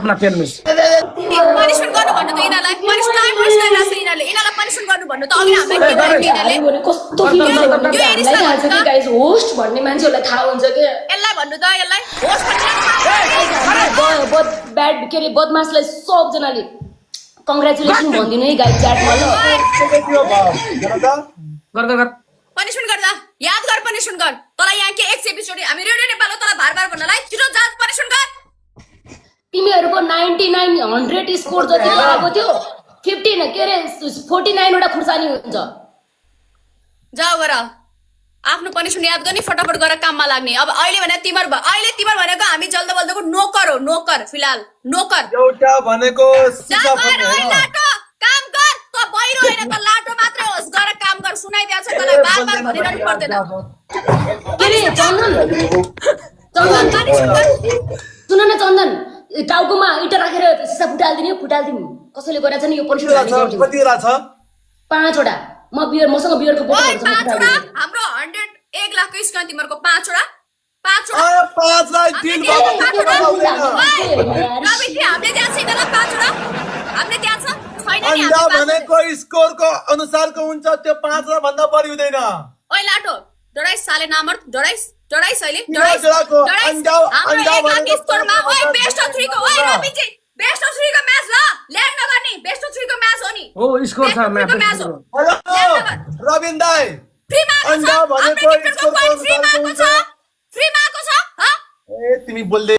अपना फेर्नुहोस् पनिशमेन्ट गर्नु भन्नु त यिनीहरूलाई यिनीहरूलाई पनिशमेन्ट गर्नु भन्नु त अघि हामीलाई के भन्यो यिनीहरूले कस्तो फिल यो एरिसलाई थाहा छ कि गाइस होस्ट भन्ने मान्छेहरूलाई थाहा हुन्छ के यसलाई भन्नु त यसलाई होस्ट ब्याड के अरे बदमासलाई सबजनाले कङ्ग्रेचुलेसन भनिदिनु है गाइस च्याटमा ल गर पनिशमेन्ट गर्दा याद गर पनिशमेन्ट गर तँलाई यहाँ के एक एपिसोड हामी रेडियो नेपालमा तँलाई भार भार भन्नलाई छिटो जा पनिशमेन्ट गर तिमीहरूको 99 100 स्कोर जति आएको थियो 15 के अरे 49 वटा खुर्सानी हुन्छ जाऊ गर आफ्नो पनिशमेन्ट याद गर्ने फटाफट गरेर काममा लाग्ने अब अहिले भने तिमीहरु भनेको हामी जल्द बल्दको नोकर हो नोकर फिलहाल नोकर एउटा भनेको जा गर ओइ लाटो काम गर त बहिरो हैन त लाटो मात्रै होस् गर काम गर सुनाइदिया छ तँलाई बार बार भनिरहनु पर्दैन के रे चन्दन सुन न चन्दन टाउकोमा इटा राखेर सिसा फुटाल्दिने कसैले गरेछ नि यो पनिशमेन्ट कति वटा छ 5 वटा मसँग बियरको ओइ बोतल 5 वटा हाम्रो 1 लाखको स्क्यान तिमीहरुको 5 वटा 5 वटा 5 लाख डिल भएको रवि के हामीले त्यहाँ छैन ल 5 वटा हामीले त्यहाँ छ छैन नि अन्डा भनेको स्कोरको अनुसारको हुन्छ त्यो 5 वटा भन्दा बढी हुँदैन ओइ लाटो डराइस साले नामर डराइस अहिले डराइस अन्डा भनेको स्कोरमा ओइ बेस्ट अफ 3 को ओइ रविजी बेस्ट अफ 3 को म्याच ल ल्याग नगर्नी बेस्ट अफ 3 को म्याच हो नि हो स्कोर छ म्याच हेलो रविन दाइ फ्रीमा अन्डा भनेको स्कोरको फ्रीमा अनुसारको हुन्छ फ्रीमा को छ ह ए तिमी बोल्दै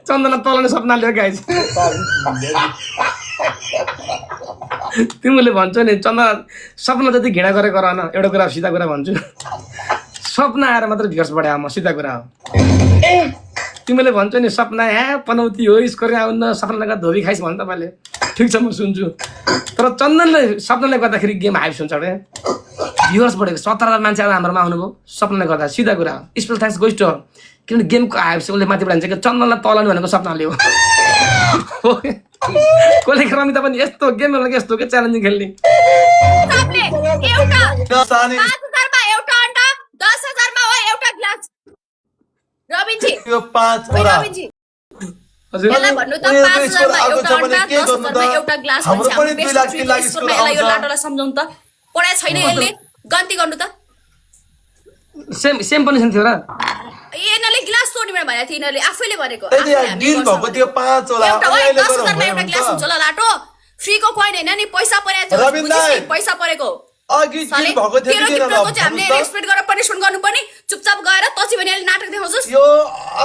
चन्दन तलने सपना लियो गाइस तिमीले भन्छौ नि चन्दन सपना जति घिडा गरेर गर न एउटा कुरा सिधा कुरा भन्छु सपना आएर मात्र भ्युर्स बढायो म सिधा कुरा हो तिमीले भन्छौ नि सपना पनौती हो स्कोर आउन सपनाका धोबी खाइस भन्छ तपाईँले ठिक छ म सुन्छु तर चन्दनले सपनाले गर्दाखेरि गेम हाइप हुन्छ रे भ्युर्स बढेको 17,000 मान्छे हाम्रोमा आउनुभयो सपनाले गर्दा सिधा कुरा हो स्पेशल थ्याङ्क्स गोइस टु किनभने गेमको हाइप चाहिँ उसले माथि बढाइन्छ कि चन्दनलाई तलाउनु भनेको सपनाले हो कसले रमिता पनि यस्तो गेम यस्तो के च्यालेन्जिङ खेल्ने सबले एउटा सानी 5000 मा एउटा अन्डा 10000 मा हो एउटा ग्लास रविनजी यो 5 वटा रविनजी हजुर यसलाई भन्नु त 5000 मा एउटा अन्डा 10000 मा एउटा ग्लास हाम्रो पनि 2 लाख 3 लाख यसको स्कोर यसलाई यो आउँछ लाटोलाई सम्झाउनु त पढाइ छैन यसले गन्ती गर्नु त सेम पनिसन थियो र यिनीहरूले ग्लास तोड्ने भनेको थियो यिनीहरूले आफैले भनेको डिल भएको त्यो 5 वटा एउटा ओइ अहिले 10000 मा एउटा ग्लास हुन्छ ल लाटो फ्रीको कोइन हैन नि पैसा परेको रविन दाइ, पैसा परेको अघि डिल भएको थियो कि तेरो हामीले रेस्पेक्ट गरेर पनिशमेन्ट गर्नु पर्ने चुपचाप गएर पछि भने अहिले नाटक देखाउँछस् यो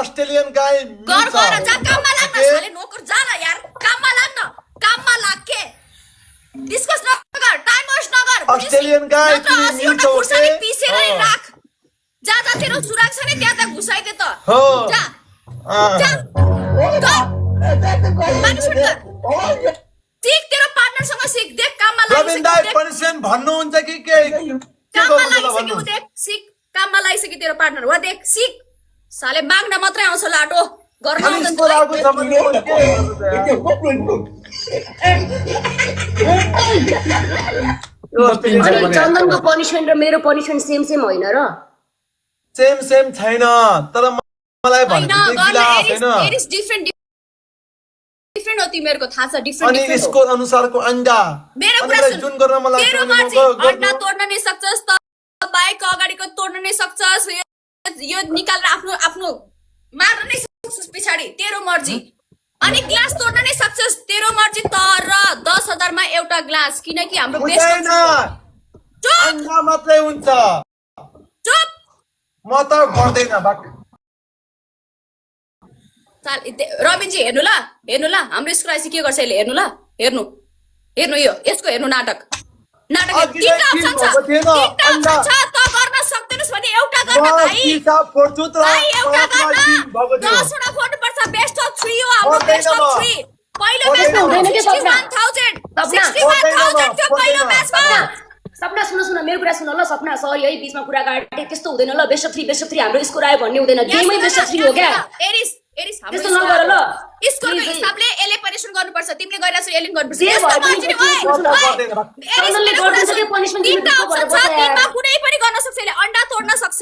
अस्ट्रेलियन गाई गर गर जा काममा लाग्न साले नोकर जा न यार काममा लाग के डिस्कस नगर टाइम वेस्ट नगर अस्ट्रेलियन गाई एउटा खुर्सानी पिसेर राख जा तेरो सुरक्षा छ नि त्यहाँ त घुसाइदे त हो जा पनिशमेन्ट गर सिक तेरो पार्टनरसँग सिक देख काममा रविन दाइ लागिसक्यो पनिशमेन्ट भन्नुहुन्छ कि के काममा लागिसक्यो उ देख सिक काममा लागिसक्यो तेरो पार्टनर हो देख सिक साले माग्न मात्रै आउँछ लाटो गर्न आउँदैन स्कोर आएको छ भने अनि चन्दनको पनिशमेन्ट र मेरो पनिशमेन्ट सेम होइन र सेम छैन तर मलाई भनेको चाहिँ गिलास हैन इट इज डिफरेन्ट हो तिमीहरुको थाहा छ डिफरेन्ट अनि स्कोर अनुसारको अन्डा मेरो कुरा सुन जुन गर्न मलाई तेरो मर्जी अन्डा तोड्न नै सक्छस् त बाइक अगाडिको तोड्न नै सक्छस् यो निकालेर आफ्नो मार्न नै सक्छस् पछाडी तेरो मर्जी अनि ग्लास तोड्न नै सक्छस् तेरो मर्जी तर 10000 मा एउटा ग्लास किनकि हाम्रो बेस्ट अन्डा मात्रै हुन्छ चुप म त गर्दैन बाक रविनजी हेर्नु ल हाम्रो स्कुल आइसी के गर्छ यसले हेर्नु यो यसको हेर्नु नाटक तीनटा अप्सन छ त गर्न सक्दैनस् भने एउटा गर्न भाइ हिसाब फोड्छु त भाइ एउटा गर्न 10 वटा फोड्नु पर्छ बेस्ट अफ 3 हो हाम्रो बेस्ट अफ 3 पहिलो म्याचमा 61000 थियो पहिलो म्याचमा सपना सुन मेरो कुरा सुन ल सपना सरी है बीचमा कुरा काटे त्यस्तो हुँदैन ल बेस्ट अफ 3 हाम्रो स्कोर आयो भन्ने हुँदैन गेमै बेस्ट अफ 3 हो क्या एरिस त्यस्तो नगर ल स्कोरको हिसाबले एले पनिशमेन्ट गर्नुपर्छ तिमीले गरिरहेछ एलिन गर्नुपर्छ चन्दनले गर्दैन के पनिशमेन्ट तीनटा अप्सन छ तीनमा कुनै पनि गर्न सक्छ यसले अन्डा तोड्न सक्छ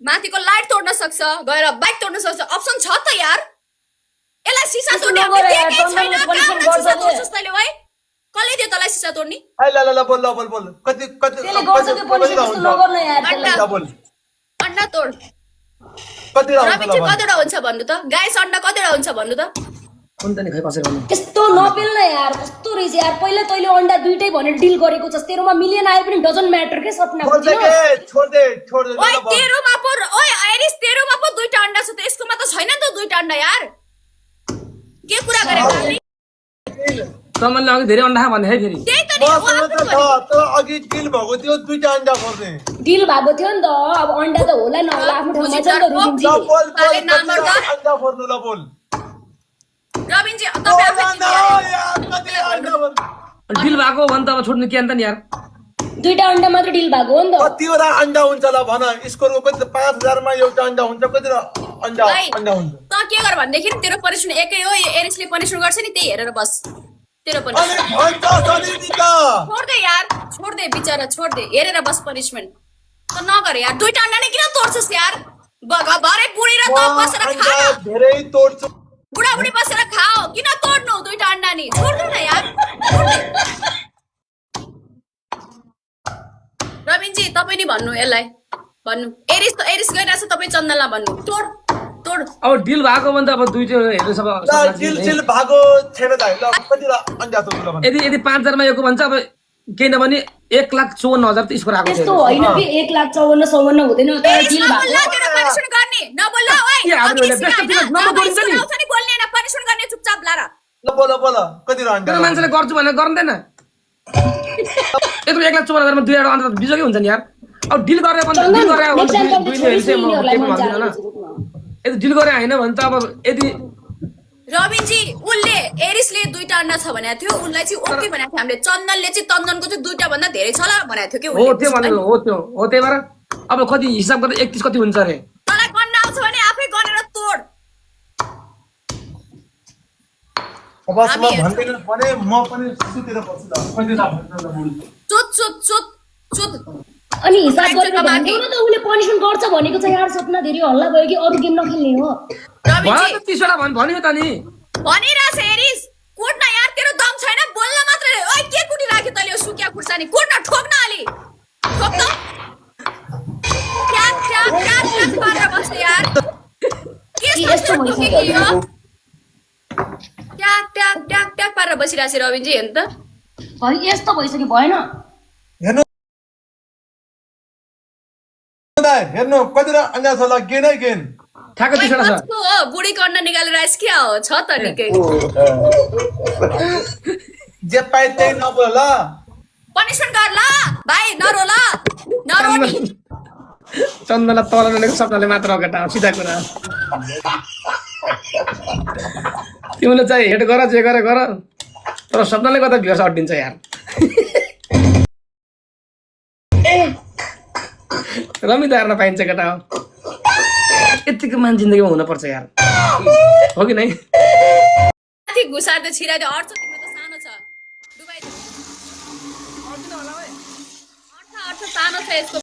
माथिको लाइट तोड्न सक्छ गएर बाइक तोड्न सक्छ अप्सन छ त यार यसलाई सिसा त्यसो तोड्ने नगर यार, दिएकै छैन चन्दनले punishment कहाँबाट सिसा गर्छ तोड्छस् तैँले है कसले दियो तँलाई सिसा तोड्ने ए ल बोल कति त्यसले गर्छ त्यो पनिसमेन्ट त्यस्तो नगर्नु यार त्यसलाई। ल बोल अन्डा तोड कति रवि चाहिँ कतिवटा हुन्छ भन्नु त गाइस अन्डा कतिवटा हुन्छ भन्नु त कुन त नि खै कसरी गर्नु त्यस्तो नपेल्न यार कस्तो रहेछ यार पहिला तैँले अन्डा दुइटै भनेर डिल गरेको छस् तेरोमा मिलियन आए पनि डजन्ट म्याटर के सपना छोड दे ओइ तेरोमा पो ओइ आइरिस तेरोमा पो दुईटा अन्डा छ त यसकोमा त छैन नि त दुईटा अन्डा यार के कुरा गरेको अनि कमलले अघि धेरै अन्डा खा भन्दै है फेरि त्यही त नि हो आफ्नो भने। तर अघि किल भएको थियो दुईटा अन्डा पर्ने डिल भएको थियो नि त अब अन्डा त होला नहोला आफ्नो ठाउँमा छ नि त रुबिनजी। ल बोल ताले नामर दा। अन्डा पर्नु ल बोल रविनजी तपाईँ आफै अन्डा चिन्नु यार कति अन्डा पर्नु डिल भएको भने त अब छोड्नु के अन्त नि यार दुइटा अन्डा मात्र डिल भएको हो नि त। कतिवटा अन्डा हुन्छ ल भन स्कोरको कति 5000 मा एउटा अन्डा हुन्छ कति अन्डा भाइ, अन्डा हुन्छ त के गर भनेदेखि तेरो पनिसमेन्ट एकै हो यो एरिसले पनिसमेन्ट गर्छ नि त्यही हेरेर बस तेरो अनि पनिसमेन्ट भन्छ सनी त छोड दे यार छोड दे बिचारा छोड दे हेरेर बस पनिसमेन्ट त नगर यार दुईटा अन्डा नै किन तोड्छस् यार भरे बुढी र त बसेर खा अन्डा न धेरै तोड्छु बुढाबुढी बसेर खाओ किन तोड्नु दुईटा अन्डा नि छोड्नु न यार छोड दे। रविनजी तपाईँ नि भन्नु यसलाई भन्नु एरिस गइरहेछ तपाईँ चन्दनलाई भन्नु तोड तोड अब डिल भएको भने त अब दुईटै हेर्नु सब ल जिल भागो छैन त ल कति अन्डा तोड्नु ल भन यदि 5000 मा यो भन्छ अब केही नभने 1,54,000 त स्कोर आएको त्यस्तो होइन कि 1,54,54 हुँदैन तर एरिस डिल भएको नबोल्ला तेरो पनिसमेन्ट गर्ने नबोल्ला ओइ के हाम्रो अब एउटा यसमा बेस्ट हैन, नम्बर अब बोलिन्छ नि। यसमा आउँछ नि बोल्ने हैन पनिसमेन्ट गर्ने चुपचाप लाएर ल बोल कति अन्डा तर मान्छेले गर्छु भनेर गर्दैन यत्रो 1,54,000 मा दुईवटा अन्त त बिजोकै हुन्छ नि यार अब डिल गरेर भने चन्दन डिल गरेर नेक्स्ट टाइम त दुईले हेर्छ म यिनीहरूलाई के मन भन्दिनँ जानु न यदि डिल गरे हैन भने त अब यदि रविनजी उसले एरिसले दुईटा अन्डा छ भनेको थियो उनलाई चाहिँ ओके भनेको थियो हामीले चन्दनले चाहिँ चन्दनको चाहिँ दुईटा भन्दा धेरै छ ल भनेको थियो कि हो त्यो भन्नु हो त्यो हो त्यही भएर अब कति हिसाब गर्दा 31 कति हुन्छ अरे तँलाई गर्न आउँछ भने आफै गरेर तोड अब म भन्दिन भने म पनि सुतेर बस्छु ल कति भन्छ ल बुढी चुत चुत चुत चुत अनि हिसाब गरेर माथि। भन्दिउ न त उसले पनिसमेन्ट गर्छ भनेको चाहिँ यार सपना धेरै हल्ला भयो कि अरू गेम नखेल्ने हो। रविनजी भयो त 30 वटा भन्यो त नि भनिरहेछ एरिस कुट्न यार तेरो दम छैन बोल्न मात्र ओइ के कुटी राख्यो तैँले यो सुक्या खुर्सानी कुट्न ठोक्न अलि ठोक त ट्याक ट्याक ट्याक ट्याक पारेर बस्ने यार के यस्तो सोच्नु भइसक्यो। के यो ट्याक ट्याक ट्याक ट्याक पारेर बसिरहेछ रविनजी हेर्नु त है यस्तो भइसक्यो भएन हेर्नु हेर्नु कति अन्डा छ ल गेन ठ्याक्कै 30 वटा छ कस्तो हो बुढीको अन्डा निकालेर आइस क्या हो छ त निकै जे पाए त्यही नबोल ल पनिसमेन्ट गर ल भाइ नरो ल नरो नि चन्दनलाई तल नलेको सपनाले मात्र अगाडि आऊ सिधा कुरा तिमीले चाहिँ हेड गर जे गर गर तर सपनाले गर्दा भ्युर्स अड्डिन्छ यार रमी त हेर्न पाइन्छ केटा हो यतिको मान जिन्दगीमा हुनुपर्छ यार हो कि नै माथि घुसार त छिराइदियो अड्छ तिम्रो त सानो छ डुबाइदियो अड्छ सानो छ यसको